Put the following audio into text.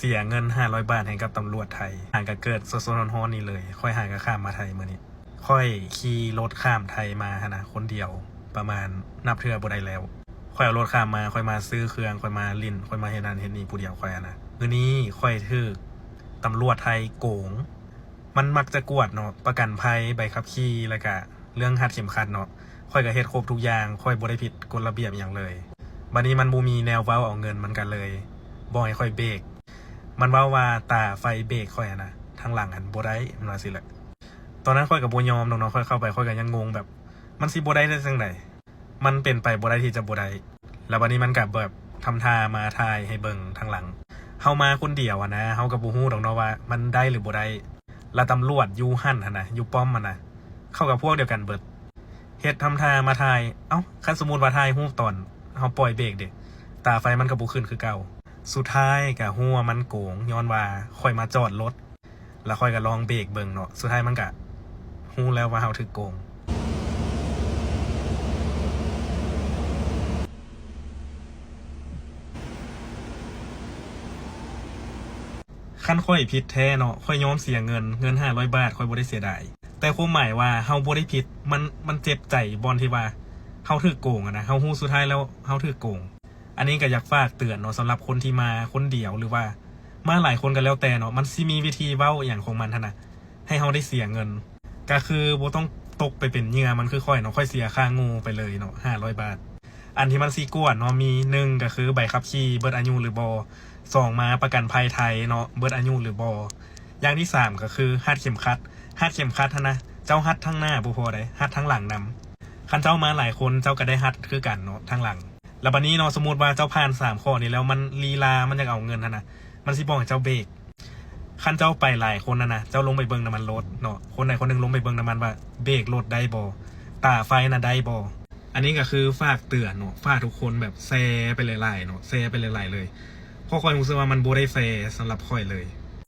ເສຍເງິນຫ້າຮ້ອຍບາດໃຫ້ກັບຕຳຫຼວດໄທ. ຫາກະເກີດສົດໆຮ້ອນໆນີ້ເລີຍ. ຂ້ອຍຫາກະຂ້າມມາໄທມື້ນີ້. ຂ້ອຍຂີ່ລົດຂ້າມໄທມາຫັ້ນນະ ຄົນດຽວ ປະມານນັບເທື່ອບໍ່ໄດ້ແລ້ວ. ຂ້ອຍເອົາລົດຂ້າມມາ, ຂ້ອຍມາຊື້ເຄື່ອງ, ຂ້ອຍມາຫຼິ້ນ, ຂ້ອຍມາເຮັດນັ້ນເຮັດນີ້ຜູ້ດຽວຂ້ອຍຫັ້ນນະ. ມື້ນີ້ຂ້ອຍຖືກຕຳຫຼວດໄທໂກງ. ມັນມັກຈະກວດເນາະ ປະກັນໄພ, ໃບຂັບຂີ່ ແລ້ວກະເລື່ອງຮັດເຂັມຂັດເນາະ. ຂ້ອຍກະເຮັດຄົບທຸກຢ່າງ, ຂ້ອຍບໍ່ໄດ້ຜິດກົດລະບຽບຫຍັງເລີຍ. ບາດນີ້ມັນບໍ່ມີແນວເວົ້າເອົາເງິນ, ມັນກະເລີຍບໍ່ໃຫ້ຂ້ອຍເບກ. ມັນເວົ້າວ່າຕາໄຟເບກຂ້ອຍຫັ້ນນະ ທາງຫຼັງຫັ້ນບໍ່ໄດ້, ມັນວ່າຊີ້ແຫຼະ. ຕອນນັ້ນຂ້ອຍກະບໍ່ຍອມດອກເນາະ, ຂ້ອຍເຂົ້າໄປ ຂ້ອຍກະຍັງງົງ ແບບມັນຊິບໍ່ໄດ້ໄດ້ຈັ່ງໃດ? ມັນເປັນໄປບໍ່ໄດ້ທີ່ຈະບໍ່ໄດ້. ແລ້ວບາດນີ້ມັນກະແບບທຳທ່າມາຖ່າຍໃຫ້ເບິ່ງທາງຫຼັງ. ເຮົາມາຄົນດຽວຫັ້ນນະ, ເຮົາກະບໍ່ຮູ້ດອກເນາະວ່າມັນໄດ້ຫຼືບໍ່ໄດ້. ແລ້ວຕຳຫຼວດຢູ່ຫັ້ນຫັ້ນນະ, ຢູ່ປ້ອມຫັ້ນນະ, ເຂົາກະພວກດຽວກັນເບິດ. ເຮັດທຳທ່າມາຖ່າຍ. ເອົ້າ, ຄັນສົມມຸດວ່າຖ່າຍຮູບຕອນເຮົາປ່ອຍເບກເດ? ຕາໄຟມັນກະບໍ່ຂຶ້ນຄືເກົ່າ. ສຸດທ້າຍກະຮູ້ວ່າມັນໂກງ, ຍ້ອນວ່າຂ້ອຍມາຈອດລົດ ແລ້ວຂ້ອຍກະລອງເບກເບິ່ງເນາະ, ສຸດທ້າຍມັນກະຮູ້ແລ້ວວ່າເຮົາຖືກໂກງ. ຄັນຂ້ອຍຜິດແທ້ເນາະ, ຂ້ອຍຍອມເສຍເງິນ, ເງິນຫ້າຮ້ອຍບາດ ຂ້ອຍບໍ່ໄດ້ເສຍດາຍ. ແຕ່ຄວາມໝາຍວ່າເຮົາບໍ່ໄດ້ຜິດ, ມັນ, ມັນເຈັບໃຈບ່ອນທີ່ວ່າເຮົາຖືກໂກງຫັ້ນນະ, ເຮົາຮູ້ສຸດທ້າຍແລ້ວເຮົາຖືກໂກງ. ອັນນີ້ກະຢາກຝາກເຕືອນເນາະ, ສຳລັບຄົນທີ່ມາຄົນດຽວ ຫຼືວ່າມາຫຼາຍຄົນກະແລ້ວແຕ່ເນາະ, ມັນຊິມີວິທີເວົ້າອີ່ຫຍັງຂອງມັນຫັ້ນນະ ໃຫ້ເຮົາໄດ້ເສຍເງິນ. ກະຄືບໍ່ຕ້ອງຕົກໄປເປັນເຫຍື່ອມັນຄືຂ້ອຍເນາະ, ຂ້ອຍເສຍຄ່າໂງ່ໄປເລີຍເນາະ ຫ້າຮ້ອຍບາດ. ອັນທີ່ມັນຊິກວດເນາະ ມີ ໜຶ່ງ ກະຄືໃບຂັບຂີ່ເບິດອາຍຸຫຼືບໍ່, ສອງ ມາປະກັນໄພໄທເນາະ ເບິດອາຍຸຫຼືບໍ່, ຢ່າງທີສາມ ກະຄືຮັດເຂັມຂັດ. ຮັດເຂັມຂັດຫັ້ນນະ ເຈົ້າຮັດທາງໜ້າບໍ່ພໍໃດ, ຮັດທາງຫຼັງນຳ. ຄັນເຈົ້າມາຫຼາຍຄົນ ເຈົ້າກະໄດ້ຮັດຄືກັນເນາະ ທາງຫຼັງ. ແລ້ວບາດນີ້ເນາະ, ສົມມຸດວ່າເຈົ້າຜ່ານສາມຂໍ້ນີ້ແລ້ວ ມັນລີລາ ມັນຢາກເອົາເງິນຫັ້ນນະ, ມັນຊິບອກໃຫ້ເຈົ້າເບກ. ຄັນເຈົ້າໄປຫຼາຍຄົນຫັ້ນນະ, ເຈົ້າລົງໄປເບິ່ງນຳມັນໂລດເນາະ, ຄົນໃດຄົນໜຶ່ງລົງໄປເບິ່ງນຳມັນວ່າເບກລົດໄດ້ບໍ່, ຕາໄຟນະໄດ້ບໍ່. ອັນນີ້ກະຄືຝາກເຕືອນເນາະ, ຝາກທຸກຄົນແບບແຊໄປຫຼາຍໆເນາະ, ແຊໄປຫຼາຍໆເລີຍ. ເພາະຂ້ອຍຮູ້ສຶກວ່າມັນບໍ່ໄດ້ແຟສຳລັບຂ້ອຍເລີຍ.